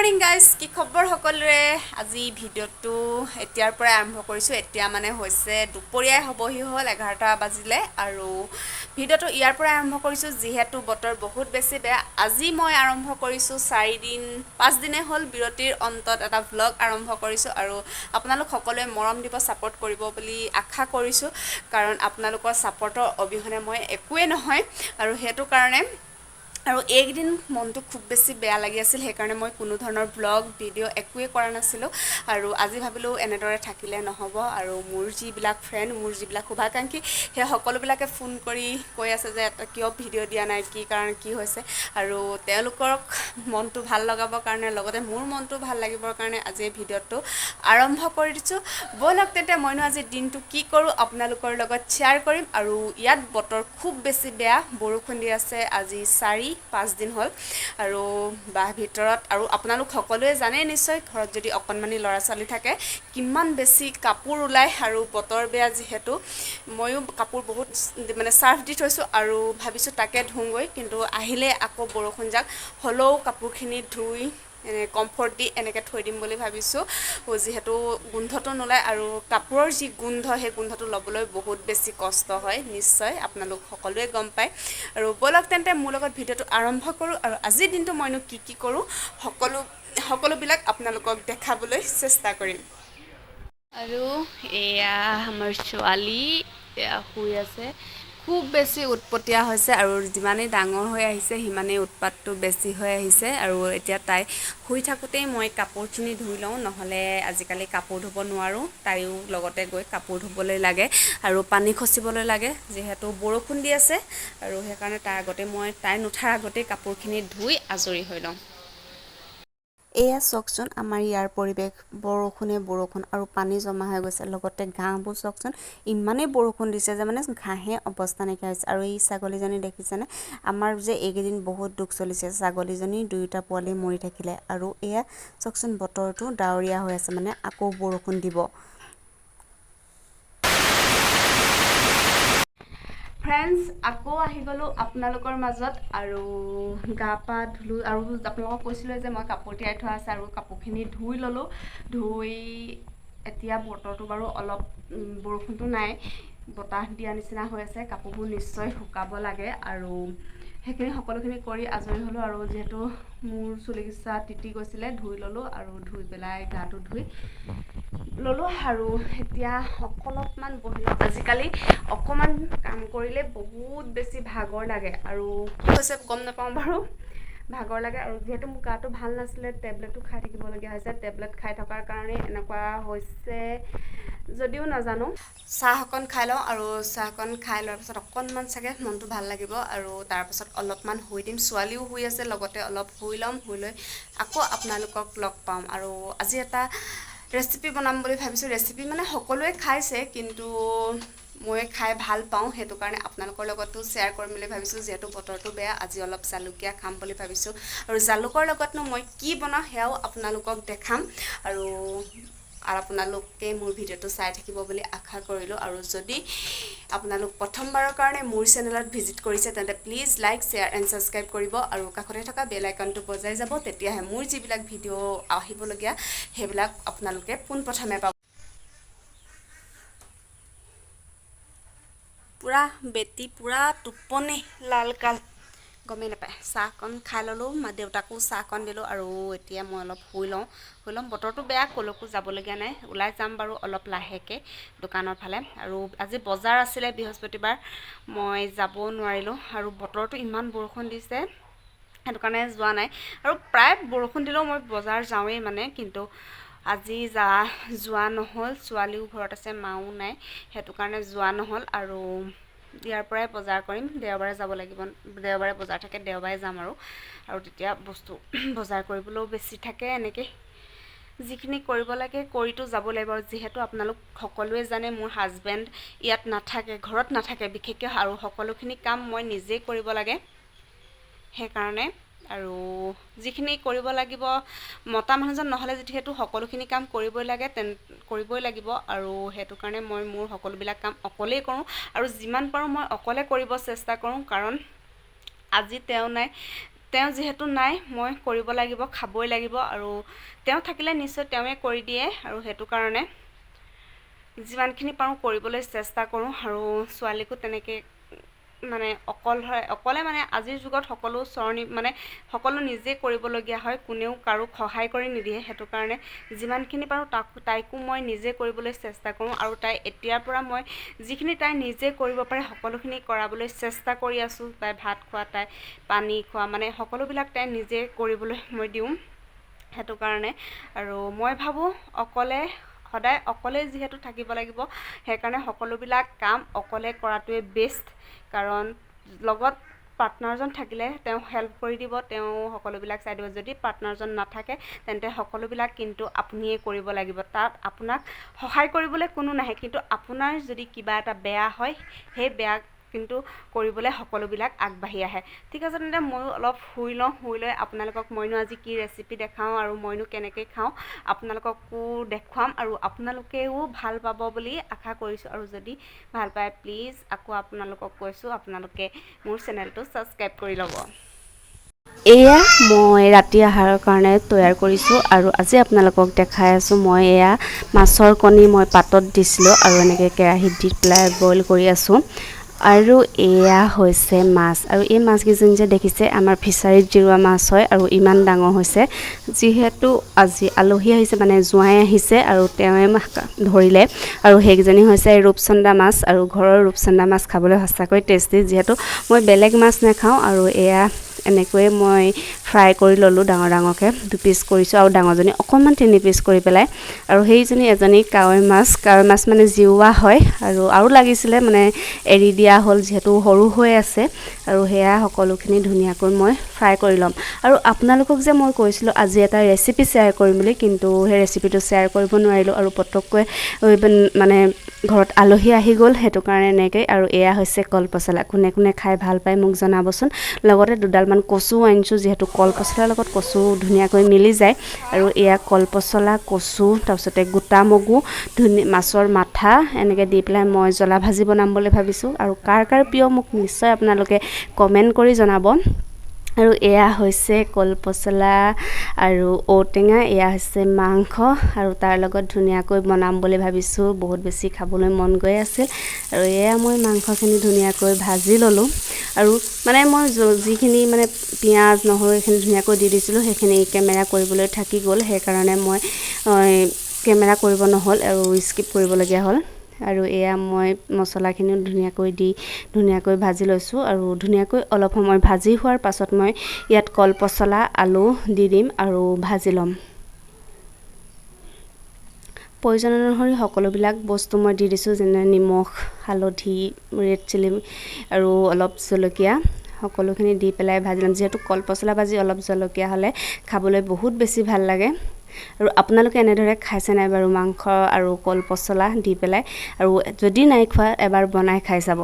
Morning guys, কি খবৰ সকলোৰে? আজি ভিডিঅ'টো এতিয়াৰ পৰাই আৰম্ভ কৰিছোঁ। এতিয়া মানে হৈছে দুপৰীয়াই হ'বহি হ'ল, 11টা বাজিলে আৰু ভিডিঅ'টো ইয়াৰ পৰাই আৰম্ভ কৰিছোঁ। যিহেতু বতৰ বহুত বেছি বেয়া, আজি মই আৰম্ভ কৰিছোঁ 4 দিন 5 দিনেই হ'ল বিৰতিৰ অন্তত এটা ভ্লগ আৰম্ভ কৰিছোঁ আৰু আপোনালোক সকলোৱে মৰম দিব, ছাপৰ্ট কৰিব বুলি আশা কৰিছোঁ, কাৰণ আপোনালোকৰ ছাপৰ্টৰ অবিহনে মই একোৱেই নহয়। আৰু সেইটো কাৰণে আৰু এইকেইদিন মনটো খুব বেছি বেয়া লাগি আছিল, সেইকাৰণে মই কোনো ধৰণৰ ব্লগ ভিডিঅ' একোৱেই কৰা নাছিলোঁ। আৰু আজি ভাবিলোঁ এনেদৰে থাকিলে নহ'ব। আৰু মোৰ যিবিলাক ফ্ৰেণ্ড, মোৰ যিবিলাক শুভাকাংক্ষী, সেই সকলোবিলাকে ফোন কৰি কৈ আছে যে এটা কিয় ভিডিঅ' দিয়া নাই, কি কাৰণ, কি হৈছে। আৰু তেওঁলোকক মনটো ভাল লগাবৰ কাৰণে, লগতে মোৰ মনটো ভাল লাগিবৰ কাৰণে আজি এই ভিডিঅ'টো আৰম্ভ কৰি দিছোঁ। ব'লক তেন্তে, মইনো আজি দিনটো কি কৰোঁ আপোনালোকৰ লগত শ্বেয়াৰ কৰিম। আৰু ইয়াত বতৰ খুব বেছি বেয়া, বৰষুণ দি আছে আজি 4-5 দিন হ'ল। আৰু বাহ ভিতৰত আৰু আপোনালোক সকলোৱে জানেই নিশ্চয়, ঘৰত যদি অকণমানি ল'ৰা ছোৱালী থাকে কিমান বেছি কাপোৰ ওলায়। আৰু বতৰ বেয়া যিহেতু, ময়ো কাপোৰ বহুত মানে চাৰ্ফ দি থৈছোঁ আৰু ভাবিছোঁ তাকে ধোওঁগৈ, কিন্তু আহিলে আকৌ বৰষুণ যাক হ'লেও কাপোৰখিনি ধুই এনে কমফৰ্ট দি এনেকৈ থৈ দিম বুলি ভাবিছোঁ, যিহেতু গোন্ধটো নোলায়। আৰু কাপোৰৰ যি গোন্ধ, সেই গোন্ধটো ল'বলৈ বহুত বেছি কষ্ট হয়, নিশ্চয় আপোনালোক সকলোৱে গম পায়। আৰু ব'লক তেন্তে, মোৰ লগত ভিডিঅ'টো আৰম্ভ কৰোঁ আৰু আজিৰ দিনটো মইনো কি কি কৰোঁ সকলোবিলাক আপোনালোকক দেখাবলৈ চেষ্টা কৰিম। আৰু এয়া আমাৰ ছোৱালী, এয়া শুই আছে। খুব বেছি উৎপতীয়া হৈছে আৰু যিমানেই ডাঙৰ হৈ আহিছে সিমানেই উৎপাতটো বেছি হৈ আহিছে। আৰু এতিয়া তাই শুই থাকোঁতেই মই কাপোৰখিনি ধুই লওঁ, নহ'লে আজিকালি কাপোৰ ধুব নোৱাৰোঁ। তাইও লগতে গৈ কাপোৰ ধুবলৈ লাগে আৰু পানী খচিবলৈ লাগে, যিহেতু বৰষুণ দি আছে। আৰু সেইকাৰণে তাৰ আগতে মই তাই নুঠাৰ আগতেই কাপোৰখিনি ধুই আজৰি হৈ লওঁ। এয়া চাওকচোন আমাৰ ইয়াৰ পৰিৱেশ, বৰষুণে বৰষুণ আৰু পানী জমা হৈ গৈছে। লগতে ঘাঁহবোৰ চাওকচোন, ইমানেই বৰষুণ দিছে যে মানে ঘাঁহে অৱস্থা নাইকিয়া হৈছে। আৰু এই ছাগলীজনী দেখিছেনে? আমাৰ যে এইকেইদিন বহুত দুখ চলিছে, ছাগলীজনী দুয়োটা পোৱালি মৰি থাকিলে। আৰু এয়া চাওকচোন, বতৰটো ডাৱৰীয়া হৈ আছে, মানে আকৌ বৰষুণ দিব। ফ্ৰেণ্ডছ, আকৌ আহি গ'লোঁ আপোনালোকৰ মাজত আৰু গা পা ধুলোঁ। আৰু আপোনালোকক কৈছিলোঁ যে মই কাপোৰ তিয়াই থোৱা আছে আৰু কাপোৰখিনি ধুই ল'লোঁ। ধুই এতিয়া বতৰটো বাৰু অলপ বৰষুণটো নাই, বতাহ দিয়া নিচিনা হৈ আছে, কাপোৰবোৰ নিশ্চয় শুকাব লাগে। আৰু সেইখিনি সকলোখিনি কৰি আজৰি হ'লোঁ। আৰু যিহেতু মোৰ চুলিকেইচা তিতি গৈছিলে, ধুই ল'লোঁ আৰু ধুই পেলাই গাটো ধুই ল'লোঁ আৰু এতিয়া অলপমান বহিলোঁ। আজিকালি অকণমান কাম কৰিলে বহুত বেছি ভাগৰ লাগে আৰু কি হৈছে গম নাপাওঁ বাৰু, ভাগৰ লাগে। আৰু যিহেতু মোৰ গাটো ভাল নাছিলে, টেবলেটো খাই থাকিবলগীয়া হৈছে। টেবলেট খাই থকাৰ কাৰণে এনেকুৱা হৈছে যদিও নাজানো। চাহ অকণ খাই লওঁ আৰু চাহকণ খাই লোৱাৰ পিছত অকণমান চাগে মনটো ভাল লাগিব। আৰু তাৰপাছত অলপমান শুই দিম। ছোৱালীও শুই আছে, লগতে অলপ শুই ল'ম। শুই লৈ আকৌ আপোনালোকক লগ পাম। আৰু আজি এটা ৰেচিপি বনাম বুলি ভাবিছোঁ। ৰেচিপি মানে সকলোৱে খাইছে, কিন্তু মই খাই ভাল পাওঁ, সেইটো কাৰণে আপোনালোকৰ লগতো শ্বেয়াৰ কৰিম বুলি ভাবিছোঁ। যিহেতু বতৰটো বেয়া, আজি অলপ জালুকীয়া খাম বুলি ভাবিছোঁ। আৰু জালুকৰ লগতনো মই কি বনাওঁ সেয়াও আপোনালোকক দেখাম। আৰু আৰু আপোনালোকে মোৰ ভিডিঅ'টো চাই থাকিব বুলি আশা কৰিলোঁ। আৰু যদি আপোনালোক প্ৰথমবাৰৰ কাৰণে মোৰ চেনেলত ভিজিট কৰিছে, তেন্তে please like, share and subscribe কৰিব আৰু কাষতে থকা বেল আইকনটো বজাই যাব। তেতিয়াহে মোৰ যিবিলাক ভিডিঅ' আহিবলগীয়া, সেইবিলাক আপোনালোকে পোনপ্ৰথমে পাব। পূৰা বেটি পূৰা টোপনি, লাল কাল, গমেই নাপায়। চাহকণ খাই ল'লোঁ, মা দেউতাকো চাহকণ দিলোঁ আৰু এতিয়া মই অলপ শুই লওঁ, শুই ল'ম। বতৰটো বেয়া, ক'লৈকো যাবলগীয়া নাই। ওলাই যাম বাৰু অলপ লাহেকৈ দোকানৰ ফালে। আৰু আজি বজাৰ আছিলে, বৃহস্পতিবাৰ, মই যাবও নোৱাৰিলোঁ। আৰু বতৰটো ইমান বৰষুণ দিছে, সেইটো কাৰণে যোৱা নাই। আৰু প্ৰায় বৰষুণ দিলেও মই বজাৰ যাওঁৱেই মানে, কিন্তু আজি যোৱা নহ'ল। ছোৱালীও ঘৰত আছে, মাও নাই, সেইটো কাৰণে যোৱা নহ'ল। আৰু ইয়াৰ পৰাই বজাৰ কৰিম। দেওবাৰে যাব লাগিব, দেওবাৰে বজাৰ থাকে, দেওবাৰে যাম। আৰু আৰু তেতিয়া বস্তু বজাৰ কৰিবলৈও বেছি থাকে। এনেকৈ যিখিনি কৰিব লাগে কৰিতো যাব লাগিব। আৰু যিহেতু আপোনালোক সকলোৱে জানে, মোৰ হাজবেণ্ড ইয়াত নাথাকে, ঘৰত নাথাকে বিশেষকৈ, আৰু সকলোখিনি কাম মই নিজেই কৰিব লাগে, সেইকাৰণে আৰু যিখিনি কৰিব লাগিব, মতা মানুহজন নহ'লে যিহেতু সকলোখিনি কাম কৰিবই লাগে, কৰিবই লাগিব। আৰু সেইটো কাৰণে মই মোৰ সকলোবিলাক কাম অকলেই কৰোঁ আৰু যিমান পাৰোঁ মই অকলে কৰিব চেষ্টা কৰোঁ, কাৰণ আজি তেওঁ নাই। তেওঁ যিহেতু নাই, মই কৰিব লাগিব, খাবই লাগিব। আৰু তেওঁ থাকিলে নিশ্চয় তেওঁৱে কৰি দিয়ে আৰু সেইটো কাৰণে যিমানখিনি পাৰোঁ কৰিবলৈ চেষ্টা কৰোঁ। আৰু ছোৱালীকো তেনেকৈ মানে অকলে মানে আজিৰ যুগত সকলো চৰণি মানে সকলো নিজে কৰিবলগীয়া হয়, কোনেও কাৰো সহায় কৰি নিদিয়ে। সেইটো কাৰণে যিমানখিনি পাৰোঁ তাইকো মই নিজে কৰিবলৈ চেষ্টা কৰোঁ। আৰু তাই এতিয়াৰ পৰা মই যিখিনি তাই নিজে কৰিব পাৰে সকলোখিনি কৰাবলৈ চেষ্টা কৰি আছোঁ। তাই ভাত খোৱা, তাই পানী খোৱা, মানে সকলোবিলাক তাই নিজে কৰিবলৈ মই দিওঁ, সেইটো কাৰণে। আৰু মই ভাবোঁ অকলে সদায় অকলে যিহেতু থাকিব লাগিব, সেইকাৰণে সকলোবিলাক কাম অকলে কৰাটোৱে বেষ্ট। কাৰণ লগত পাৰ্টনাৰজন থাকিলে তেওঁ হেল্প কৰি দিব, তেওঁ সকলোবিলাক চাই দিব। যদি পাৰ্টনাৰজন নাথাকে তেন্তে সকলোবিলাক কিন্তু আপুনিয়ে কৰিব লাগিব, তাত আপোনাক সহায় কৰিবলৈ কোনো নাহে। কিন্তু আপোনাৰ যদি কিবা এটা বেয়া হয়, সেই বেয়া কিন্তু কৰিবলৈ সকলোবিলাক আগবাঢ়ি আহে। ঠিক আছে, তেন্তে ময়ো অলপ শুই লওঁ, শুই লৈ আপোনালোকক মইনো আজি কি ৰেচিপি দেখাওঁ আৰু মইনো কেনেকৈ খাওঁ আপোনালোককো দেখুৱাম আৰু আপোনালোকেও ভাল পাব বুলি আশা কৰিছোঁ। আৰু যদি ভাল পায় প্লিজ আকৌ আপোনালোকক কৈছোঁ, আপোনালোকে মোৰ চেনেলটো ছাবস্ক্ৰাইব কৰি ল'ব। এয়া মই ৰাতি আহাৰৰ কাৰণে তৈয়াৰ কৰিছোঁ আৰু আজি আপোনালোকক দেখাই আছোঁ। মই এয়া মাছৰ কণী মই পাতত দিছিলোঁ আৰু এনেকৈ কেৰাহীত দি পেলাই বইল কৰি আছোঁ। আৰু এয়া হৈছে মাছ, আৰু এই মাছকেইজনী যে দেখিছে আমাৰ ফিছাৰীত জিৰোৱা মাছ হয় আৰু ইমান ডাঙৰ হৈছে। যিহেতু আজি আলহী আহিছে, মানে জোঁৱাই আহিছে আৰু তেওঁৱে ধৰিলে। আৰু সেইকেইজনী হৈছে ৰূপচন্দা মাছ, আৰু ঘৰৰ ৰূপচন্দা মাছ খাবলৈ সঁচাকৈ টেষ্টি, যিহেতু মই বেলেগ মাছ নাখাওঁ। আৰু এয়া এনেকৈয়ে মই ফ্ৰাই কৰি ল'লোঁ ডাঙৰ ডাঙৰকৈ, 2 পিচ কৰিছোঁ আৰু ডাঙৰজনী অকণমান 3 পিচ কৰি পেলাই। আৰু সেইজনী এজনী কাৱৈ মাছ, কাৱৈ মাছ মানে জিওৱা হয় আৰু আৰু লাগিছিলে মানে এৰি দিয়া হ'ল যিহেতু সৰু হৈ আছে। আৰু সেয়া সকলোখিনি ধুনীয়াকৈ মই ফ্ৰাই কৰি ল'ম। আৰু আপোনালোকক যে মই কৈছিলোঁ আজি এটা ৰেচিপি শ্বেয়াৰ কৰিম বুলি, কিন্তু সেই ৰেচিপিটো শ্বেয়াৰ কৰিব নোৱাৰিলোঁ আৰু পটককৈ মানে ঘৰত আলহী আহি গ'ল, সেইটো কাৰণে এনেকৈ। আৰু এয়া হৈছে কলপচলা, কোনে কোনে খাই ভাল পায় মোক জনাবচোন। লগতে দুডালমান কচুও আনিছোঁ, যিহেতু কলপচলাৰ লগত কচু ধুনীয়াকৈ মিলি যায়। আৰু এয়া কলপচলা, কচু, তাৰপিছতে গোটা মগু, ধুনীয়া মাছৰ মাথা এনেকৈ দি পেলাই মই জ্বলা ভাজি বনাম বুলি ভাবিছোঁ। আৰু কাৰ কাৰ প্ৰিয় মোক নিশ্চয় আপোনালোকে কমেণ্ট কৰি জনাব। আৰু এয়া হৈছে কলপচলা আৰু ঔটেঙা, এয়া হৈছে মাংস আৰু তাৰ লগত ধুনীয়াকৈ বনাম বুলি ভাবিছোঁ, বহুত বেছি খাবলৈ মন গৈ আছিল। আৰু এয়া মই মাংসখিনি ধুনীয়াকৈ ভাজি ল'লোঁ। আৰু মানে মই যিখিনি মানে পিঁয়াজ নহৰু এইখিনি ধুনীয়াকৈ দি দিছিলোঁ, সেইখিনি কেমেৰা কৰিবলৈ থাকি গ'ল, সেইকাৰণে মই কেমেৰা কৰিব নহ'ল আৰু স্কিপ কৰিবলগীয়া হ'ল। আৰু এয়া মই মছলাখিনিও ধুনীয়াকৈ দি ধুনীয়াকৈ ভাজি লৈছোঁ। আৰু ধুনীয়াকৈ অলপ সময় ভাজি হোৱাৰ পাছত মই ইয়াত কলপচলা আলু দি দিম আৰু ভাজি ল'ম। প্ৰয়োজন অনুসৰি সকলোবিলাক বস্তু মই দি দিছোঁ, যেনে নিমখ, হালধি, ৰেড চিলি আৰু অলপ জলকীয়া, সকলোখিনি দি পেলাই ভাজি ল'ম। যিহেতু কলপচলা ভাজি অলপ জলকীয়া হ'লে খাবলৈ বহুত বেছি ভাল লাগে। আৰু আপোনালোকে এনেদৰে খাইছে নাই বাৰু মাংস আৰু কলপচলা দি পেলাই? আৰু যদি নাই খোৱা এবাৰ বনাই খাই চাব।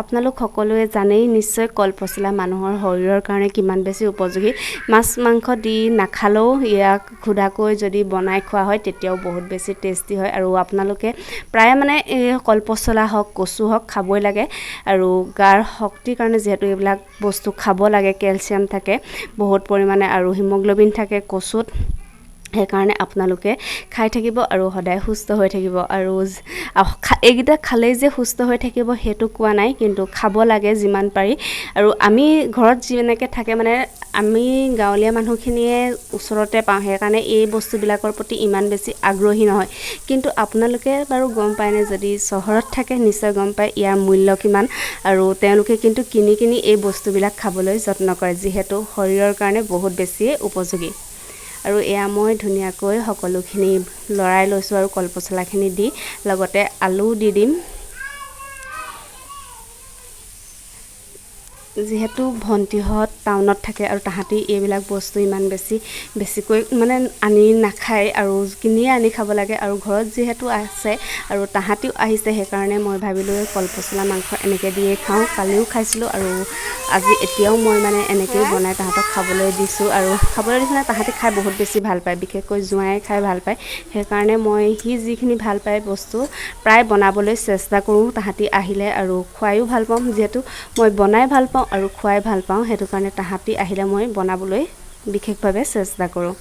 আপোনালোক সকলোৱে জানেই নিশ্চয় কলপচলা মানুহৰ শৰীৰৰ কাৰণে কিমান বেছি উপযোগী। মাছ মাংস দি নাখালেও ইয়াক সুদাকৈ যদি বনাই খোৱা হয় তেতিয়াও বহুত বেছি টেষ্টি হয়। আৰু আপোনালোকে প্ৰায় মানে এই কলপচলা হওক, কচু হওক খাবই লাগে। আৰু গাৰ শক্তিৰ কাৰণে যিহেতু এইবিলাক বস্তু খাব লাগে, কেলছিয়াম থাকে বহুত পৰিমাণে আৰু হিমগ্ল'বিন থাকে কচুত, সেইকাৰণে আপোনালোকে খাই থাকিব আৰু সদায় সুস্থ হৈ থাকিব। আৰু এইকেইটা খালেই যে সুস্থ হৈ থাকিব সেইটো কোৱা নাই, কিন্তু খাব লাগে যিমান পাৰি। আৰু আমি ঘৰত যেনেকৈ থাকে মানে আমি গাঁৱলীয়া মানুহখিনিয়ে ওচৰতে পাওঁ, সেইকাৰণে এই বস্তুবিলাকৰ প্ৰতি ইমান বেছি আগ্ৰহী নহয়। কিন্তু আপোনালোকে বাৰু গম পায়নে, যদি চহৰত থাকে নিশ্চয় গম পায় ইয়াৰ মূল্য কিমান। আৰু তেওঁলোকে কিন্তু কিনি কিনি এই বস্তুবিলাক খাবলৈ যত্ন কৰে, যিহেতু শৰীৰৰ কাৰণে বহুত বেছিয়ে উপযোগী। আৰু এয়া মই ধুনীয়াকৈ সকলোখিনি লৰাই লৈছোঁ আৰু কলপচলাখিনি দি লগতে আলুও দি দিম। যিহেতু ভণ্টিহঁত টাউনত থাকে আৰু তাহাঁতি এইবিলাক বস্তু ইমান বেছিকৈ মানে আনি নাখায় আৰু কিনিয়ে আনি খাব লাগে। আৰু ঘৰত যিহেতু আছে আৰু তাহাঁতিও আহিছে, সেইকাৰণে মই ভাবিলোঁ কলপচলা মাংস এনেকৈ দিয়ে খাওঁ। কালিও খাইছিলোঁ আৰু আজি এতিয়াও মই মানে এনেকৈয়ে বনাই তাহাঁতক খাবলৈ দিছোঁ। আৰু খাবলৈ দিছোঁ মানে তাহাঁতি খাই বহুত বেছি ভাল পায়, বিশেষকৈ জোঁৱায়ে খাই ভাল পায়। সেইকাৰণে মই সি যিখিনি ভাল পায় বস্তু প্ৰায় বনাবলৈ চেষ্টা কৰোঁ তাহাঁতি আহিলে, আৰু খুৱায়ো ভাল পাওঁ। যিহেতু মই বনাই ভাল পাওঁ আৰু খুৱাই ভাল পাওঁ, সেইটো কাৰণে তাহাঁতি আহিলে মই বনাবলৈ বিশেষভাৱে চেষ্টা কৰোঁ।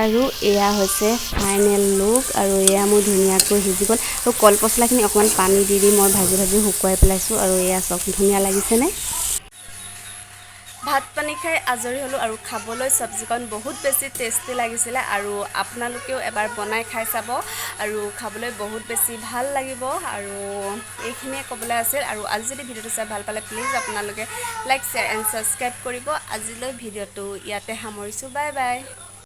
আৰু এয়া হৈছে ফাইনেল লুক। আৰু এয়া মোৰ ধুনীয়াকৈ সিজি গ'ল। আৰু কলপচলাখিনি অকণমান পানী দি দি মই ভাজি ভাজি শুকুৱাই পেলাইছোঁ। আৰু এয়া চাওক, ধুনীয়া লাগিছেনে? ভাত পানী খাই আজৰি হ'লোঁ আৰু খাবলৈ চব্জিকণ বহুত বেছি টেষ্টি লাগিছিলে। আৰু আপোনালোকেও এবাৰ বনাই খাই চাব আৰু খাবলৈ বহুত বেছি ভাল লাগিব। আৰু এইখিনিয়ে ক'বলৈ আছিল। আৰু আজি যদি ভিডিঅ'টো চাই ভাল পালে প্লিজ আপোনালোকে লাইক, শ্বেয়াৰ এণ্ড ছাবস্ক্ৰাইব কৰিব। আজিলৈ ভিডিঅ'টো ইয়াতে সামৰিছোঁ। Bye bye.